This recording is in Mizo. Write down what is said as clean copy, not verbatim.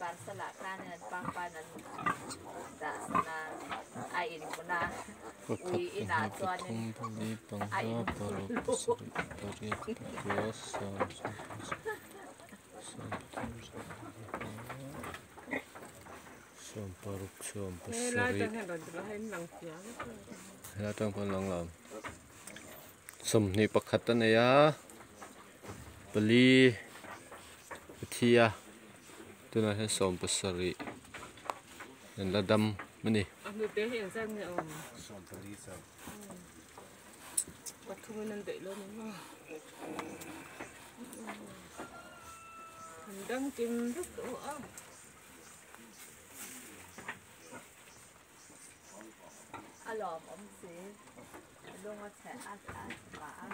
Vansala khanin an pa pa'n an dah san a, a inbun a, ui inah chuanin a inbun luh. Sawmhnih pakhat a nei a pali a thi a tunah hian sawmpasarih an la dam a ni. A lawmawm si. Lung a chhe a a chhe pah a.